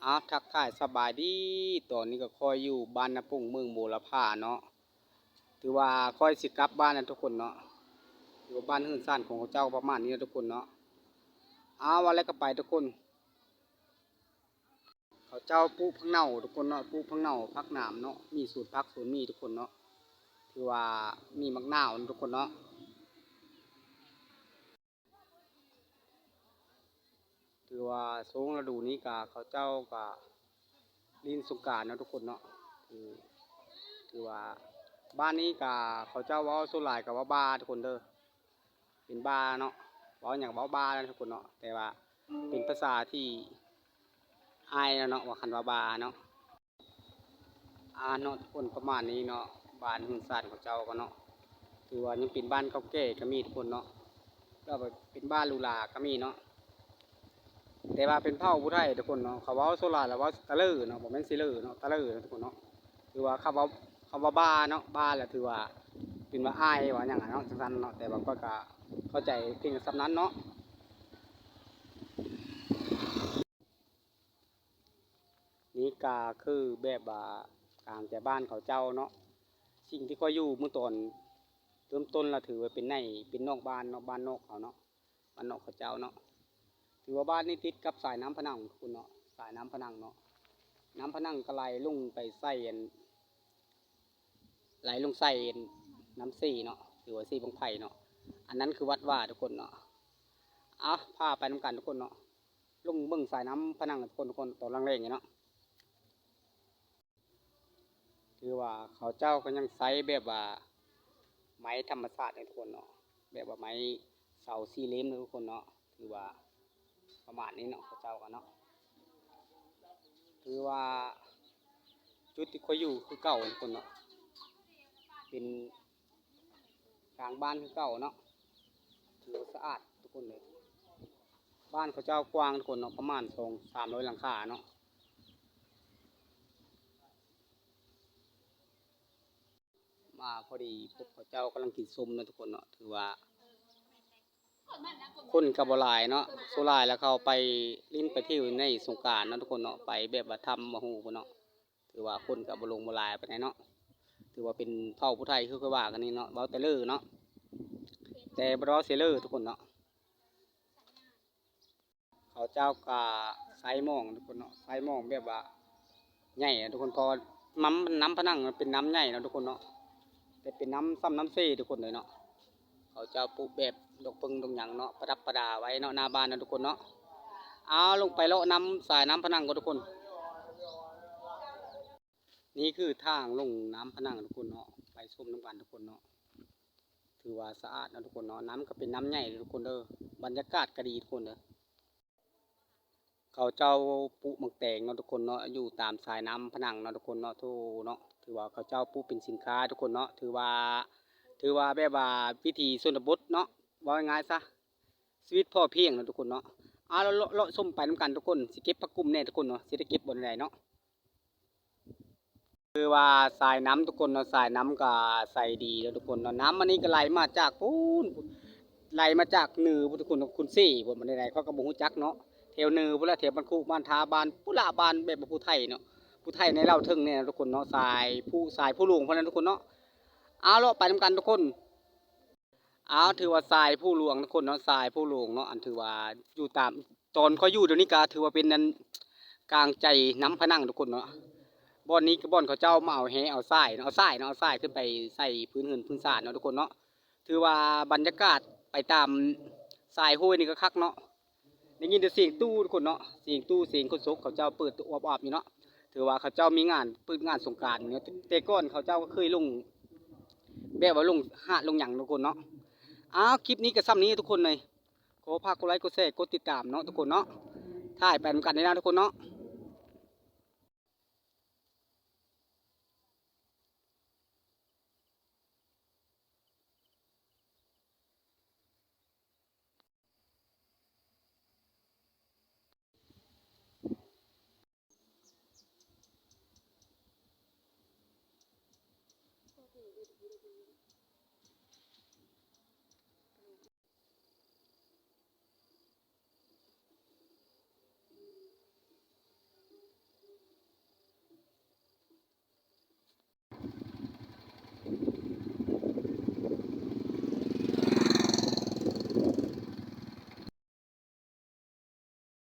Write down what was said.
ອາ ທັກທາຍສະບາຍດີ. ຕອນນີ້ກໍຂ້ອຍຢູ່ບ້ານນາປຸ້ງ ເມືອງບົວລະພາເນາະ. ຖືວ່າຂ້ອຍຊິກັບບ້ານນະທຸກຄົນເນາະ. ຖືວ່າບ້ານເຮືອນຊານຂອງເຂົາເຈົ້າປະມານນີ້ນະທຸກຄົນເນາະ. ອາ ວ່າແລ້ວກໍໄປທຸກຄົນ. ເຂົາເຈົ້າປູກຜັກເນົ່າທຸກຄົນເນາະ, ປູກຜັກເນົ່າ ຜັກໜາມເນາະ, ມີສວນຜັກສວນໝີ່ທຸກຄົນເນາະ. ຖືວ່າມີໝາກນາວນະທຸກຄົນເນາະ. ຖືວ່າຊ່ວງລະດູນີ້ກະເຂົາເຈົ້າກະຫຼິ້ນສົງການເນາະທຸກຄົນເນາະ. ຖື ຖືວ່າບ້ານນີ້ກະເຂົາເຈົ້າເວົ້າສ່ວນຫຼາຍກະເວົ້າບາທຸກຄົນເດີ. ເປັນບາເນາະ, ເວົ້າຫຍັງເວົ້າບານະທຸກຄົນເນາະ, ແຕ່ວ່າເປັນພາສາທີ່ອາຍແລ້ວເນາະ ວ່າຄັນວ່າບາເນາະ. ອາ ເນາະທຸກຄົນ ປະມານນີ້ເນາະ. ບ້ານເຮືອນຊານເຂົາເຈົ້າກໍເນາະ ຖືວ່າຍັງເປັນບ້ານເກົ່າແກ່ກໍມີທຸກຄົນເນາະ, ແລ້ວກໍເປັນບ້ານຫຼູຫຼາກໍມີເນາະ. ແຕ່ວ່າເປັນເຜົ່າຜູ້ໄທທຸກຄົນເນາະ, ເຂົາເວົ້າສ່ວນຫຼາຍແລ້ວເວົ້າຕະເລີເນາະ, ບໍ່ແມ່ນຊິເລີເນາະ, ຕະເລີນະທຸກຄົນເນາະ. ຖືວ່າຄຳເວົ້າ ຄຳວ່າບາເນາະ, ບາແລ້ວຖືວ່າເປັນວ່າອາຍວ່າຫຍັງອະເນາະ, ຈັ່ງຊັ້ນເນາະ. ແຕ່ວ່າຂ້ອຍກໍເຂົ້າໃຈພຽງສ່ຳນັ້ນເນາະ. ນີ້ກະຄືແບບວ່າກາງແຈບ້ານເຂົາເຈົ້າເນາະ. ສິ່ງທີ່ຂ້ອຍຢູ່ເມື່ອຕອນເລີ່ມຕົ້ນລະຖືວ່າເປັນໃນ ເປັນນອກບ້ານເນາະ, ບ້ານນອກເຂົາເນາະ, ບ້ານນອກເຂົາເຈົ້າເນາະ. ຖືວ່າບ້ານນີ້ຕິດກັບສາຍນ້ຳພະນັງພຸ້ນເນາະ, ສາຍນ້ຳພະນັງເນາະ. ນ້ຳພະນັງກໍໄຫຼລົງໄປໃສ່ອັນ ໄຫຼລົງໃສ່ນ້ຳເຊເນາະ ຫຼືວ່າເຊບັ້ງໄຟເນາະ. ອັນນັ້ນຄືວັດວາທຸກຄົນເນາະ. ເອົາ ພາໄປນຳກັນທຸກຄົນເນາະ, ລົງເບິ່ງສາຍນ້ຳພະນັງທຸກຄົນ ທຸກຄົນ ຕອນແລງໆນີ້ເນາະ. ຖືວ່າເຂົາເຈົ້າກໍຍັງໃຊ້ແບບວ່າໄມ້ທຳມະຊາດເນາະທຸກຄົນເນາະ, ແບບວ່າໄມ້ເສົາສີ່ເຫຼັ້ມເນາະທຸກຄົນເນາະ. ຖືວ່າປະມານນີ້ເນາະ ເຂົາເຈົ້າກໍເນາະ. ຖືວ່າຈຸດທີ່ຂ້ອຍຢູ່ຄືເກົ່າທຸກຄົນເນາະ, ເປັນກາງບ້ານຄືເກົ່າເນາະ. ຖືວ່າສະອາດທຸກຄົນເລີຍ. ບ້ານເຂົາເຈົ້າກວ້າງທຸກຄົນເນາະ, ປະມານສອງສາມຮ້ອຍຫຼັງຄາເນາະ. ມາພໍດີພົບເຂົາເຈົ້າກຳລັງກິນສົ້ມເນາະທຸກຄົນເນາະ. ຖືວ່າຄົນກໍບໍ່ຫຼາຍເນາະ, ສ່ວນຫຼາຍແລ້ວເຂົາໄປຫຼິ້ນໄປທ່ຽວໃນສົງການເນາະທຸກຄົນເນາະ, ໄປແບບວ່າຖ້ຳວ່າຮູພຸ້ນເນາະ. ຖືວ່າຄົນກໍບໍ່ຫຼົງບໍ່ຫຼາຍປານໃດເນາະ. ຖືວ່າເປັນເຜົ່າຜູ້ໄທຄືຂ້ອຍວ່າກັນນີ້ເນາະ, ເວົ້າແຕ່ເລີເນາະ, ແຕ່ບໍ່ໄດ້ເວົ້າເຊເລີທຸກຄົນເນາະ. ເຂົາເຈົ້າກະໃຊ້ໝອງທຸກຄົນເນາະ, ໃຊ້ໝອງແບບວ່າໃຫຍ່ນະທຸກຄົນ, ເພາະວ່ານ້ຳ ນ້ຳພະນັງມັນເປັນນ້ຳໃຫຍ່ເນາະທຸກຄົນເນາະ, ແຕ່ເປັນນ້ຳຊ່ຳນ້ຳເຊທຸກຄົນເລີຍເນາະ. ເຂົາເຈົ້າປູກແບບດອກເຜິ້ງດອກຫຍັງເນາະ, ປະດັບປະດາໄວ້ເນາະ ໜ້າບ້ານເນາະທຸກຄົນເນາະ. ເອົາ ລົງໄປເລາະນ້ຳສາຍນ້ຳພະນັງກ່ອນທຸກຄົນ. ນີ້ຄືທາງລົງນ້ຳພະນັງທຸກຄົນເນາະ, ໄປຊົມນຳກັນທຸກຄົນເນາະ. ຖືວ່າສະອາດເນາະທຸກຄົນເນາະ, ນ້ຳກໍເປັນນ້ຳໃຫຍ່ເດີທຸກຄົນເດີ, ບັນຍາກາດກໍດີທຸກຄົນເດີ. ເຂົາເຈົ້າປູກໝາກແຕງເນາະທຸກຄົນເນາະ, ຢູ່ຕາມສາຍນ້ຳພະນັງເນາະທຸກຄົນເນາະ, ໂທເນາະ. ຖືວ່າເຂົາເຈົ້າປູກເປັນສິນຄ້າທຸກຄົນເນາະ. ຖືວ່າ ຖືວ່າແບບວ່າວິຖີຊົນນະບົດເນາະ, ເວົ້າງ່າຍໆຊະ ຊີວິດພໍພຽງເນາະທຸກຄົນເນາະ. ເອົາ ເລາະ ເລາະ ເລາະຊົມໄປນຳກັນທຸກຄົນ, ຊິເກັບຜັກກຸ້ມແດ່ທຸກຄົນເນາະ, ຊິໄດ້ເກັບບ່ອນໃດເນາະ. ຄືວ່າສາຍນ້ຳທຸກຄົນເນາະ, ສາຍນ້ຳກໍໃສດີເນາະທຸກຄົນເນາະ. ນ້ຳອັນນີ້ກໍໄຫຼມາຈາກພຸ້ນ, ໄຫຼມາຈາກເໜືອພຸ້ນທຸກຄົນເນາະ, ຄຸນເຊພຸ້ນ ບ້ານໃດໆ ຂ້ອຍກໍບໍ່ຮູ້ຈັກເນາະ. ແຖວເໜືອພຸ້ນລະ, ແຖວບ້ານຄຸ ບ້ານທາ ບ້ານພຸ້ນລະ, ບ້ານແບບວ່າຜູ້ໄທເນາະ, ຜູ້ໄທໃນລາວເທິງນີ້ນະທຸກຄົນເນາະ, ສາຍພູ ສາຍພູຫຼວງພຸ້ນນະທຸກຄົນເນາະ. ເອົາ ເລາະໄປນຳກັນທຸກຄົນ. ອ້າວ ຖືວ່າສາຍພູຫຼວງທຸກຄົນເນາະ, ສາຍພູຫຼວງເນາະ, ອັນຖືວ່າຢູ່ຕາມ ຕອນຂ້ອຍຢູ່ດຽວນີ້ກະຖືວ່າເປັນອັນກາງໃຈນ້ຳພະນັງທຸກຄົນເນາະ. ບ່ອນນີ້ກະບ່ອນເຂົາເຈົ້າມາເອົາແຮ່ເອົາຊາຍເນາະ, ເອົາຊາຍເນາະ, ເອົາຊາຍຂຶ້ນໄປໃສ່ພື້ນເຮືອນພື້ນຊານເນາະທຸກຄົນເນາະ. ຖືວ່າບັນຍາກາດໄປຕາມສາຍຫ້ວຍນີ້ກໍຄັກເນາະ. ໄດ້ຍິນແຕ່ສຽງຕູ້ທຸກຄົນເນາະ, ສຽງຕູ້ ສຽງຄົນສົກ ເຂົາເຈົ້າເປີດອອບໆຢູ່ເນາະ. ຖືວ່າເຂົາເຈົ້າມີງານ ເປີດງານສົງການເນາະ, ແຕ່ ແຕ່ກ່ອນເຂົາເຈົ້າກໍເຄີຍລົງ ແບບວ່າລົງຫາດລົງຫຍັງທຸກຄົນເນາະ. ອ້າວ ຄລິບນີ້ກໍສ່ຳນີ້ທຸກຄົນເລີຍ, ຂໍຝາກກົດໄລ ກົດແຊ ກົດຕິດຕາມເນາະທຸກຄົນເນາະ. ຖ່າຍໄປນຳກັນເດີນະທຸກຄົນເນາະ.